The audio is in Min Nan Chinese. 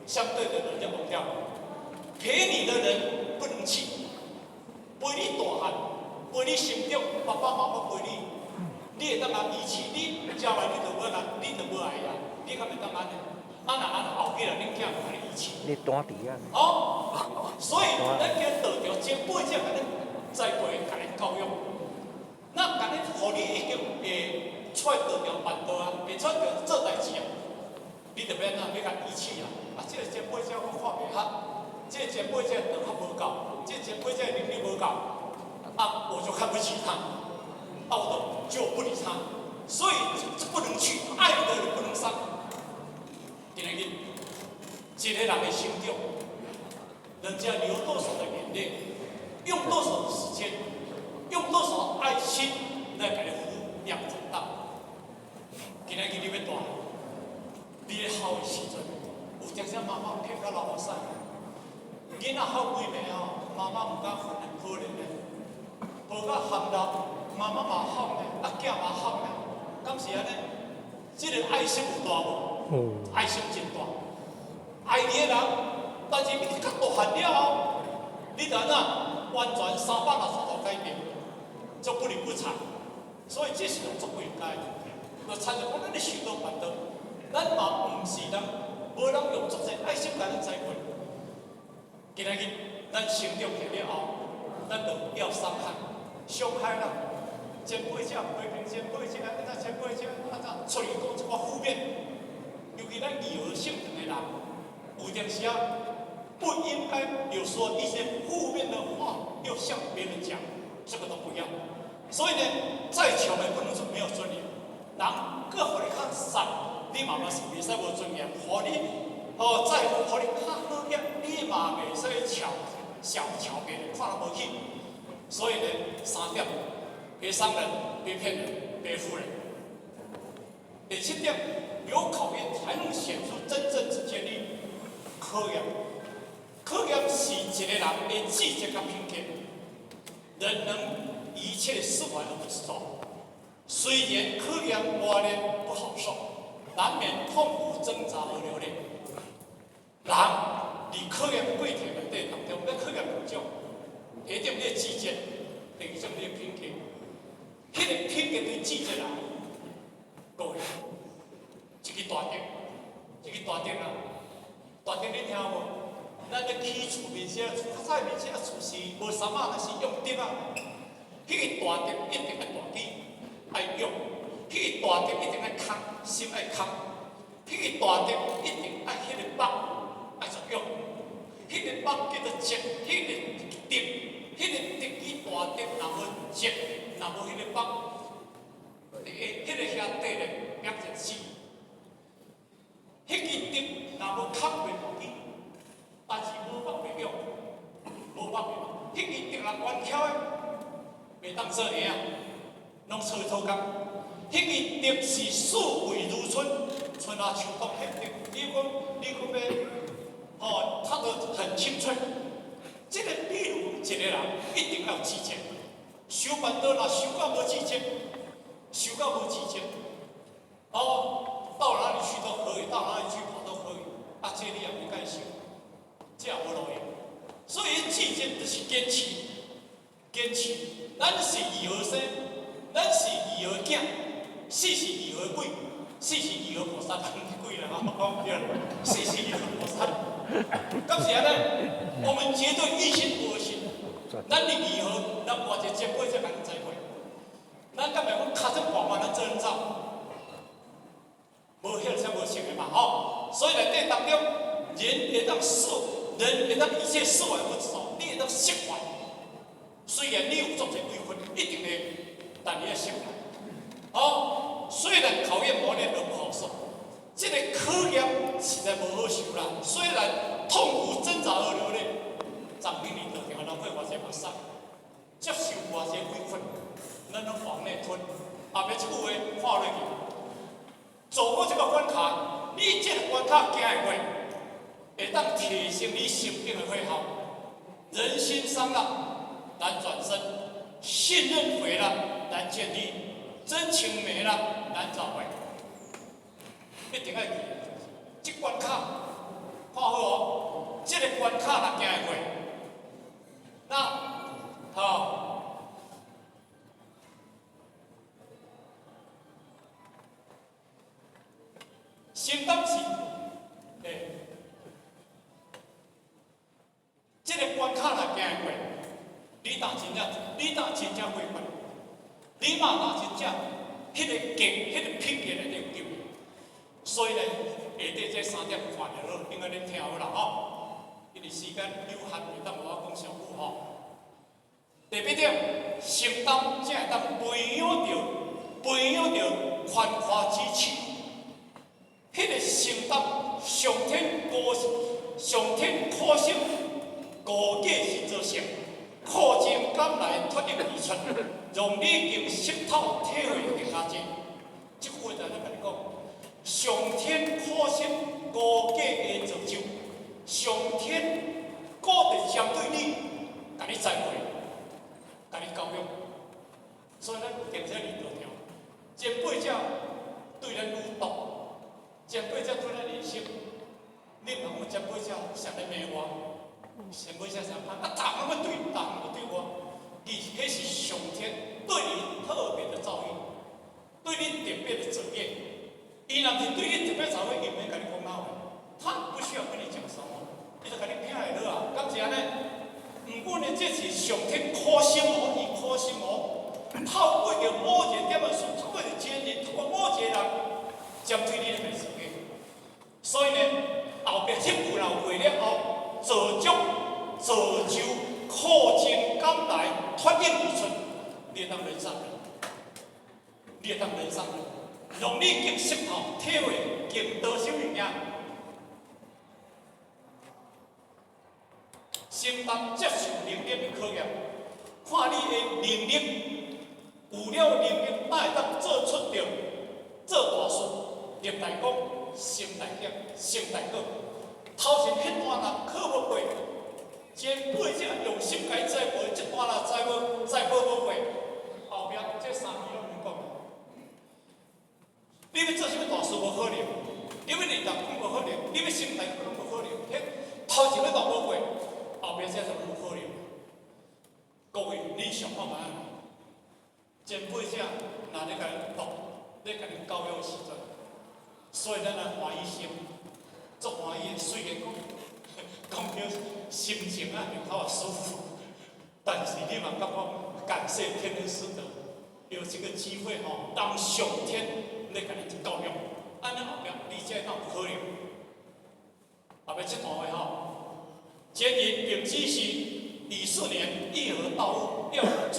相對的人就忘掉了。陪你的人不能棄，陪你大漢，陪你成長，爸爸媽媽陪你，你會當共遺棄，你將來你就無人，你就無愛啊，你敢會當按呢？啊若按後起來，恁囝會共你遺棄。你單佇啊？哦，所以咱今道場前輩者共恁栽培、共恁教育，那共恁予你已經會出來道場辦道啊，會出來做代誌啊，你就欲按怎？欲共遺棄啊！啊，這個前輩者我看袂合，這個前輩者道較無夠，這個前輩者能力無夠，啊，我就看不起他，啊，我就不理他。所以這不能去，愛的人不能傷。今日一個人的成長，人家流多少的眼淚，用多少的時間，用多少愛心來共你撫養長大。今日你欲大，你咧哭的時陣，有當時媽媽哭甲流目屎。囡仔哭幾暝吼，媽媽毋敢瞓，可憐的，抱甲含泣，媽媽嘛哭呢，啊囝嘛哭呢，敢是按呢？這個愛心有大無？愛心真大，愛你的人，但是你較大漢了後，你就按怎？完全360度改變，就不理不睬。所以這是足不應該。就親像講，咱咧修道辦道，咱嘛毋是人，無人用足濟愛心共咱栽培。今仔日咱成長起了後，咱就要傷害、傷害啦。前輩者批評前輩者，按怎前輩者按怎出去講一寡負面。尤其咱義和聖堂的人，有陣時啊，不應該有說一些負面的話，又向別人講，這個都不要。所以呢，再窮也不能說沒有尊嚴。人閣予你較捒，你嘛嘛是袂使無尊嚴。予你哦，再予你較好點，你嘛袂使瞧小瞧別人，看無起。所以呢，三點：別傷人，別騙人，別負人。第七點，有考驗才能顯出真正之堅毅。考驗，考驗是一個人的志節佮品格。人能一切釋懷而不執著，雖然考驗磨練不好受，難免痛苦掙扎而流淚。人佇考驗過程內底當中，欲考驗兩種，第一種你的志節，第二種你的品格。彼個品格對志節來，各位，一支大竹，一支大竹啊，大竹你聽無？咱咧起厝面時，較早面時啊，厝是無啥仔，若是用竹仔。彼个大竹一定愛大支，愛用。彼个大竹一定愛空，心愛空。彼个大竹一定愛彼個木愛作用。彼個木叫做竹，彼個竹，彼個竹支大竹若無竹，若無彼個木，彼個兄弟咧變成死。彼支竹若無空袂大支，但是無木袂用，無木袂用。彼支竹若懸翹的，袂當做鞋仔，攏做土工。彼支竹是四季如春，春夏秋冬彼竹，你講欲，吼，它都很清脆。這個比如一個人一定要有志節，修辦道若修到無志節，修到無志節，哦，到哪裡去都可以，到哪裡去跑都可以，啊，這你也袂該修，這也無路用。所以志節就是堅持，堅持。咱是義和生，咱是義和囝，四是義和鬼，四是義和菩薩，鬼啦，我講毋對，四是義和菩薩。敢是按呢？我們絕對一心不二心。咱佇義和，咱偌濟前輩才共咱栽培。咱敢袂講跤踭跋嘛，咱做人走？無彼個才無成的嘛，吼。所以內底當中，人會當釋，人會當一切釋懷不執著，你會當釋懷。雖然你有足濟委屈，一定會，但你愛釋懷。哦，雖然考驗磨練都不好受，這個考驗實在無好受啦。雖然痛苦掙扎而流淚，昨日你道場流過偌濟目屎，接受偌濟委屈，咱攏往內吞。後壁這句話看落去，做好這個關卡，你這個關卡行會過，會當提升你心境的火候。人心傷了難轉身，信任毀了難建立，真情沒了難找回。一定愛記，這關卡看看好哦，這个關卡若行會過，那好，承擔是，欸，這个關卡若行會過，你當真正，你當真正會過，你嘛當真正，彼个格，彼个品格內底有救。所以呢，下底這三點看就好，應該恁聽好啦吼。因為時間有限，袂當我講上久吼。第八點，承擔才會當培養著，培養著寬寬之氣。彼个承擔上天高，上天苦心孤架是造成，苦盡甘來脫穎而出，讓你經濕透體會更加濟。這句話就咧共你講，上天苦心孤計的造就，上天故意針對你，共你栽培，共你教育。所以咱行這裡道場，前輩者對咱有毒，前輩者對咱的心，你毋通講前輩者啥咧罵我，前輩者啥啊，逐項攏對，逐項攏對我，其實彼是上天對你特別的造詣，對你特別的造詣。伊若是對你特別造詣，伊毋免共你講哪話，他不需要跟你講什麼，伊就共你拼會好啊，敢是按呢？毋過呢，這是上天苦心哦，伊苦心哦，透過著某一個點仔事，透過一個人，透過某一個人，針對你來設計。所以呢，後壁這句若有過了後，造就造就苦盡甘來，脫穎而出，你會當人上人，你會當人上人，讓你更濕透體會更多啥物件。承擔接受能力的考驗，看你的能力，有了能力，才會當做出著做大事，立大功，成大業，成大果。頭前彼段若考無過，前輩者用心共伊栽培，這段若栽無栽培無過，後壁這三句攏免講。你欲做啥物大事無可能，你欲立大功無可能，你欲成大果攏無可能。彼頭前彼段無過，後壁這就無可能。各位，你想看覓啊？前輩者若咧共你讀，咧共你教育的時陣，所以咱來歡喜心，足歡喜的。雖然講講著心情啊，就較舒服，但是你嘛感覺感謝天恩師德，有這個機會吼，當上天咧共你教育，按呢後壁你才會當有可能。後壁這段話吼，前人並只是乙巳年義和道務，要